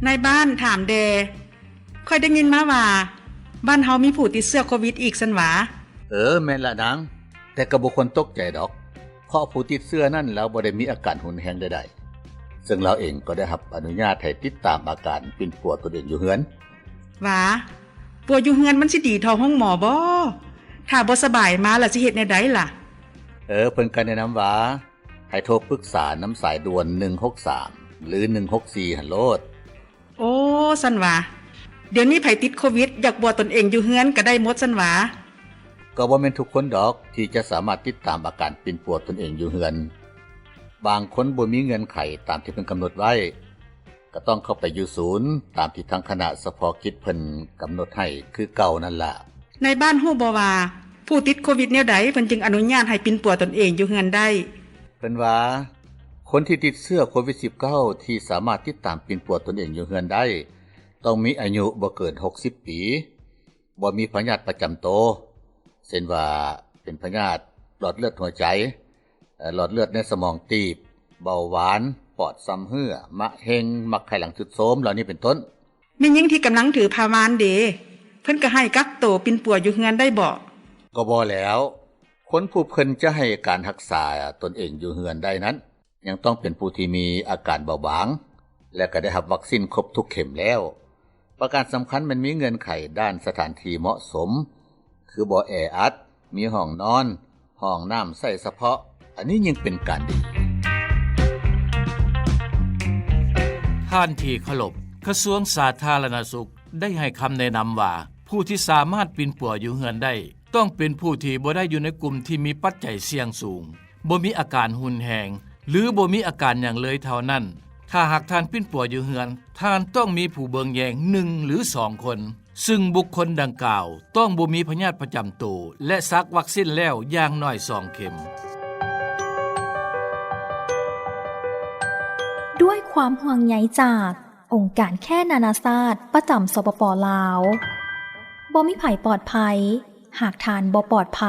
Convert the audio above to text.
ນາຍບ້ານຖາມແດ່. ຂ້ອຍໄດ້ຍິນມາວ່າ ບ້ານເຮົາມີຜູ້ຕິດເຊື້ອໂຄວິດອີກຊັ້ນຫວາ? ເອີ ແມ່ນລະນາງ, ແຕ່ກໍບໍ່ຄວນຕົກໃຈດອກ ເພາະຜູ້ຕິດເຊື້ອນັ້ນລາວບໍ່ໄດ້ມີອາການຮຸນແຮງໃດໆ, ເຊິ່ງລາວເອງກໍໄດ້ຮັບອະນຸຍາດໃຫ້ຕິດຕາມອາການປິ່ນປົວຕົນເອງຢູ່ເຮືອນ. ຫວາ? ປົວຢູ່ເຮືອນມັນຊິດີທໍ່ໂຮງໝໍບໍ? ຖ້າບໍ່ສະບາຍມາລະຊິເຮັດແນວໃດລະ? ເອີ ເພິ່ນກໍແນະນຳວ່າ ໃຫ້ໂທປຶກສານຳສາຍດ່ວນໜຶ່ງຫົກສາມ ຫຼື ໜຶ່ງຫົກສີ່ຫັ້ນໂລດ. ໂອ້ ຊັ້ນຫວາ? ດຽວນີ້ໃຜຕິດໂຄວິດ ຢາກປົວຕົນເອງຢູ່ເຮືອນກໍໄດ້ໝົດຊັ້ນຫວາ? ກໍບໍ່ແມ່ນທຸກຄົນດອກທີ່ຈະສາມາດຕິດຕາມອາການປິ່ນປົວຕົນເອງຢູ່ເຮືອນ. ບາງຄົນບໍ່ມີເງື່ອນໄຂຕາມທີ່ເພິ່ນກຳນົດໄວ້ ກໍຕ້ອງເຂົ້າໄປຢູ່ສູນຕາມທີ່ທາງຄະນະສະເພາະກິດເພິ່ນກຳນົດໃຫ້ຄືເກົ່ານັ້ນລະ. ນາຍບ້ານຮູ້ບໍ່ວ່າ ຜູ້ຕິດໂຄວິດແນວໃດເພິ່ນຈຶ່ງອະນຸຍາດໃຫ້ປິ່ນປົວຕົນເອງຢູ່ເຮືອນໄດ້? ເພິ່ນວ່າ ຄົນທີ່ຕິດເຊື້ອໂຄວິດສິບເກົ້າ ທີ່ສາມາດຕິດຕາມປິ່ນປົວຕົນເອງຢູ່ເຮືອນໄດ້ ຕ້ອງມີອາຍຸບໍ່ເກີນຫົກສິບປີ, ບໍ່ມີພະຍາດປະຈຳໂຕ ເຊັ່ນວ່າ ເປັນພະຍາດຫຼອດເລືອດຫົວໃຈ, ເອີ່ ຫຼອດເລືອດໃນສະໝອງຕີບ, ເບົາຫວານ, ປອດຊຳເຮື້ອ, ມະເຮັງ, ໝັກໄຂ່ຫຼັງຊຸດໂຊມ ເຫຼົ່ານີ້ເປັນຕົ້ນ. ແມ່ຍິງທີ່ກຳລັງຖືພາວານເດ? ເພິ່ນກໍໃຫ້ກັກໂຕປິ່ນປົວຢູ່ເຮືອນໄດ້ບໍ? ກໍບໍ່ແລ້ວ. ຄົນຜູ້ເພິ່ນຈະໃຫ້ການຮັກສາຕົນເອງຢູ່ເຮືອນໄດ້ນັ້ນ ຍັງຕ້ອງເປັນຜູ້ທີ່ມີອາການເບົາບາງ ແລະ ກໍໄດ້ຮັບວັກຊິນຄົບທຸກເຂັມແລ້ວ. ປະການສຳຄັນແມ່ນມີເງື່ອນໄຂດ້ານສະຖານທີ່ເໝາະສົມ ຄືບໍ່ແອອັດ, ມີຫ້ອງນອນ, ຫ້ອງນ້ຳໃຊ້ສະເພາະ, ອັນນີ້ຍິ່ງເປັນການດີ. ທ່ານທີ່ເຄົາລົບ, ກະຊວງສາທາລະນະສຸກໄດ້ໃຫ້ຄຳແນະນຳວ່າ ຜູ້ທີ່ສາມາດປິ່ນປົວຢູ່ເຮືອນໄດ້ ຕ້ອງເປັນຜູ້ທີ່ບໍ່ໄດ້ຢູ່ໃນກຸ່ມທີ່ມີປັດໄຈສ່ຽງສູງ, ບໍ່ມີອາການຮຸນແຮງ ຫຼື ບໍ່ມີອາການຫຍັງເລີຍເທົ່ານັ້ນ. ຖ້າຫາກທ່ານປິ່ນປົວຢູ່ເຮືອນ, ທ່ານຕ້ອງມີຜູ້ເບິ່ງແຍງໜຶ່ງ ຫຼື ສອງຄົນ, ຊຶ່ງບຸກຄົນດັ່ງກ່າວຕ້ອງບໍ່ມີພະຍາດປະຈຳໂຕ ແລະ ສັກວັກຊິນແລ້ວຢ່າງໜ້ອຍສອງເຂັມ. ດ້ວຍຄວາມຫ່ວງໃຍຈາກອົງການແຄນານາຊາດປະຈຳ ສປປ ລາວ. ບໍ່ມີໃຜປອດໄພ ຫາກທ່ານບໍ່ປອດໄພ.